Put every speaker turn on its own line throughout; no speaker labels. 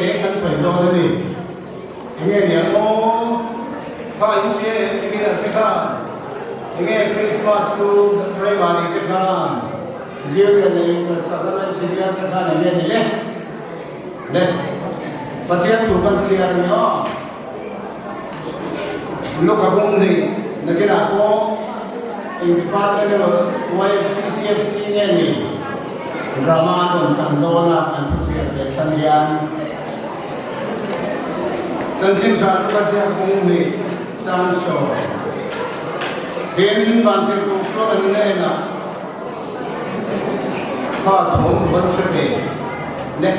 te kan sawi dawn a ni. Enge ni ang aw? Kha in hria em beginner te khan? Enge Christmas chu Primary te khan Junior leh Inter Southern Engineer te khan enge ni le? Le Pathian thu kan chhiar a ni aw. Luka bung hnih nakinah pawh eng department emaw YFC, CFC nge ni drama an rawn chang dawn a kan thu chhiar ve chhan hian chanchin tha Luka ziak bung hnih chang sawi tin vantirhkoh chuan an hnenah Kha thawm van hre ve le.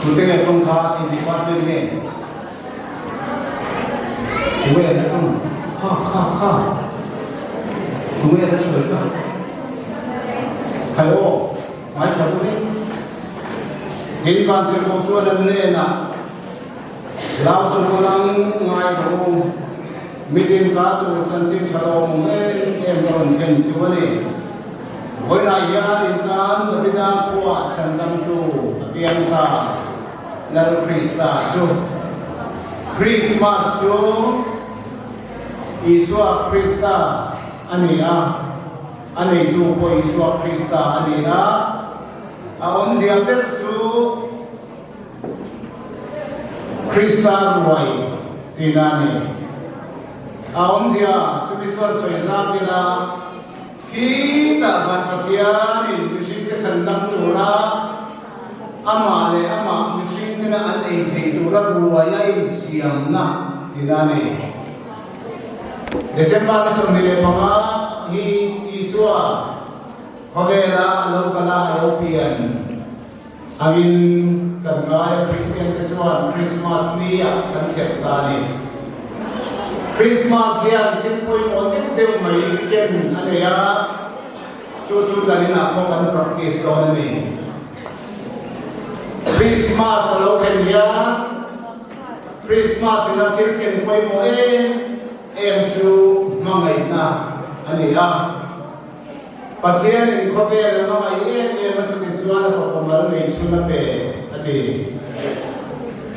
Tute nge tum kha in department nge? Tunge la tum? Kha kha kha. Tunge la sawi kha? Khai aw, ngaithla tu vek. Tin vantirhkoh chuan an hnenah, Lau sukulang ngai rawh u, mitin ka tur chanchin tha lo awm em em ka rawn thlen chu a ni. Vawiinah hian in tan Davida khuaah chhandamtu a piang ta, Lal Krista chu. Krismas chu Isua Krista a ni a, a neitu pawh Isua Krista a ni a, a awmzia ber chu Krista ruai tihna a ni. A awmzia chumi chuan sawi zak ila, Khitah van Pathianin mihringte chhandam tura amah leh amah mihringtena an ei theih tura ruai a insiamna tihna a ni. December ni 25 hi Isua khawvela a lo kal a, a lo pian angin kan ngai a, Kristiante chuan Krismas ni-ah kan serh ta a ni. Krismas hian thil pawimawh deuh deuh mai ken a nei a, chu chu zaninah pawh kan practice dawn a ni. Krismas a lo thlen hian Krismas ina thil ken pawimawh em em chu hmangaihna a ni a. Pathianin khawvel a hmangaih em em a chumi chuan a fapa mal nei chhun a pe, a ti.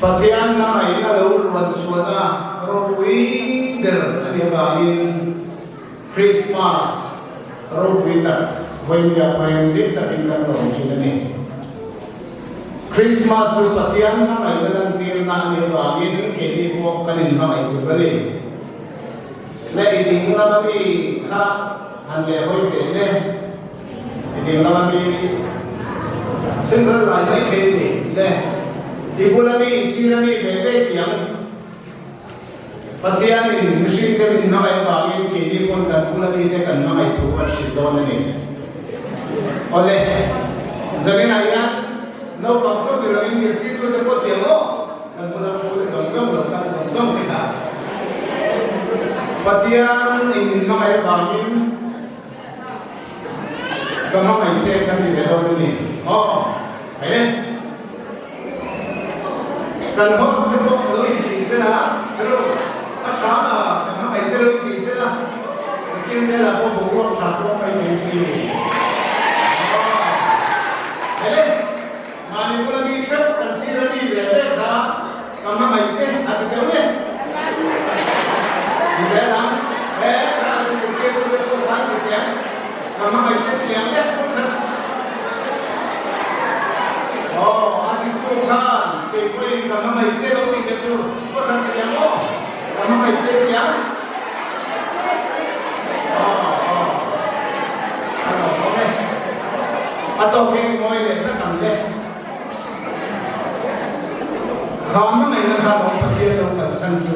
Pathian hmangaihna lo ruan chhuahna ropui ber a nih avangin Krismas ropui tak vawinia pawhin hlim takin kan lawm thin a ni. Krismas chu Pathian hmangaihna lantirna a nih avangin keini pawh kan inhmangaih tur a ni. Le i ding lam a mi kha han leh hawi teh le, i ding lam a mi thil ral rai mai thei ni le, i bul a mi sir a mi ve ve tiang Pathianin mihring te min hmangaih avangin keini pawn kan bul a mi te kan hmangaih thu kan hrilh dawn a ni. Awle, zaninah hian naupang chauh ni lovin zirtirtu te pawh tiang aw. Kan bula thu te zawng zawng lo kan zawng zawng te kha Pathian in min hmangaih avangin ka hmangaih che kan ti ve dawn a ni. Aw, hei le. Kan host te pawh lo intih se la, hello, a hram a ka hmangaih che lo intih se la, ka kil zel ah pawh boruak tha pawh a hmai thei si. Aw, hei le. Mahni bula mi theuh kan sir a mi ve ve kha ka hmangaih che a ti deuh le. Ti zel ang, he ka an zirtirtu te pawh khan ti teh ang, ka hmangaih che ti leh ang le pawh khan. Aw, a ti tu khan kei pawhin ka hmangaih che lo ti teh tur pawh khan ti leh ang aw, ka hmangaih che ti ang. Aw, aw, a lo awm e. A tawk hi ngawi leh tak ang le. Kha hmangaihna kha lo Pathian lo kalsan chu.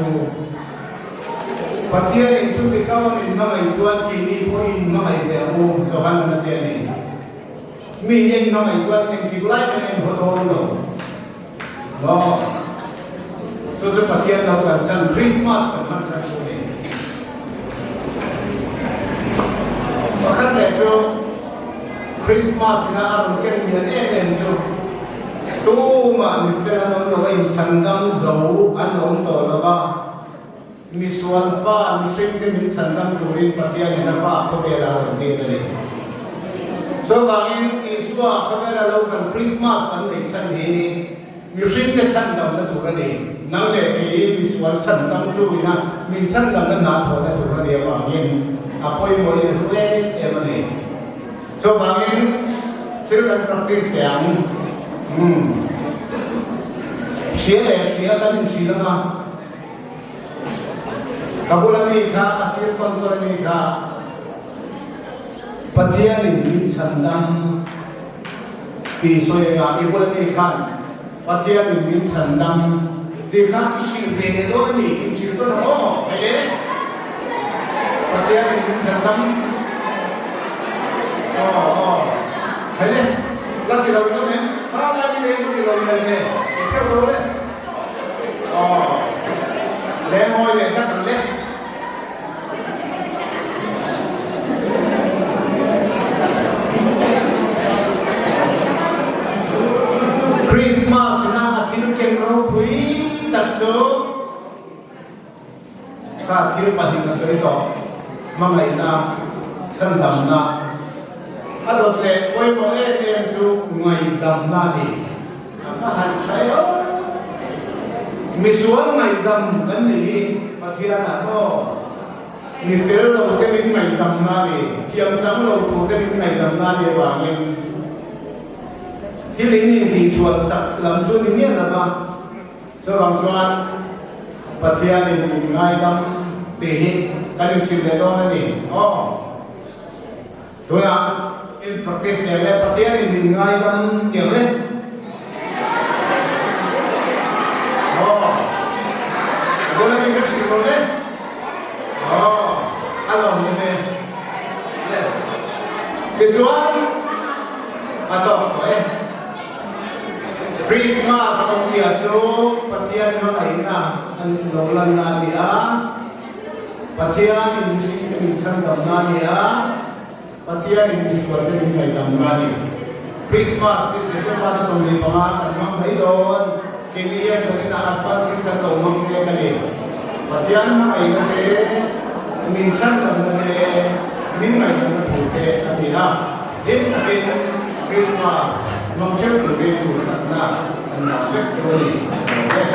Pathian in chuti kau a min hmangaih chuan keini pawh in hmangaih ve ang u, Johan a ti a ni. Mi in hmangaih chuan engtik lai pawn en haw dawn lo. No. Chu chu Pathian lo kalsan Christmas kan hman san chu ni. Pakhat leh chu Christmas ina a rawn ken lian em em chu tumah mi fel an awm lo a inchhandam zo an awm tawh lo va, misual fa mihring te min chhandam turin Pathianin a fa khawvel a rawn tir a ni. Chuvangin Isua khawvela lo kan Christmas kan neih chhan hi. Mihringte chhandamna tur a ni. Nang leh kei misual chhandamtu ina min chhandamna hna thawhna tur a nih avangin a pawimawh in hlu em em a ni. Chuvangin thil kan practice teh ang. Umm. Hria leh hria kan inhrilh ang a. Ka bula mi kha a sir tawn tawn a mi kha Pathianin min chhandam tih sawi engah i bula mi khan Pathianin min chhandam tih kha i hrilh ve leh dawn a ni, in hrilh dawn ang aw, hei le Pathianin min chhandam aw aw hei le la ti lo dawn em kha lai mi leh la ti lo leh ve i theuh lo le. Aw, le mawi leh tak ang le. Christmas ina a thil ken ropui tak chu kha thil pahnih ka sawi tawh, hmangaihna, chhandamna, a dawt leh pawimawh em em chu ngaihdamna a ni. A va han tha e aw! Misual ngaihdam kan nih hi Pathianah maw? Mi fel lo te min ngaihdam na ni, thiam chang lo tur te min ngaihdam na ni avangin thil in intihsual sak lam chu ni miah lo va, chuvang chuan Pathianin min ngaidam tih hi kan inhrilh leh dawn a ni aw. Tunah in practice nen leh Pathian in min ngaidam tiang le. Aw. A bula mi ka hrilh lo le. Aw. A lawm ni te. Le. Tichuan a tawk tawh e. Christmas awmzia chu Pathian hmangaihna an lo lanna a ni a. Pathianin mihringte min chhandamna a ni a, Pathianin misualte min ngaihdamna a ni. Christmas ni December ni 15 kan hmang mai dawn, keini hian zanin ah advance in kan lo hmang mek a ni. Pathian hmangaihna te, min chhandamna te, min ngaihdamna thu te a ni a, hlim takin Christmas hmang theuh turin duhsakna kan ngah vek chu a ni. Lo ve.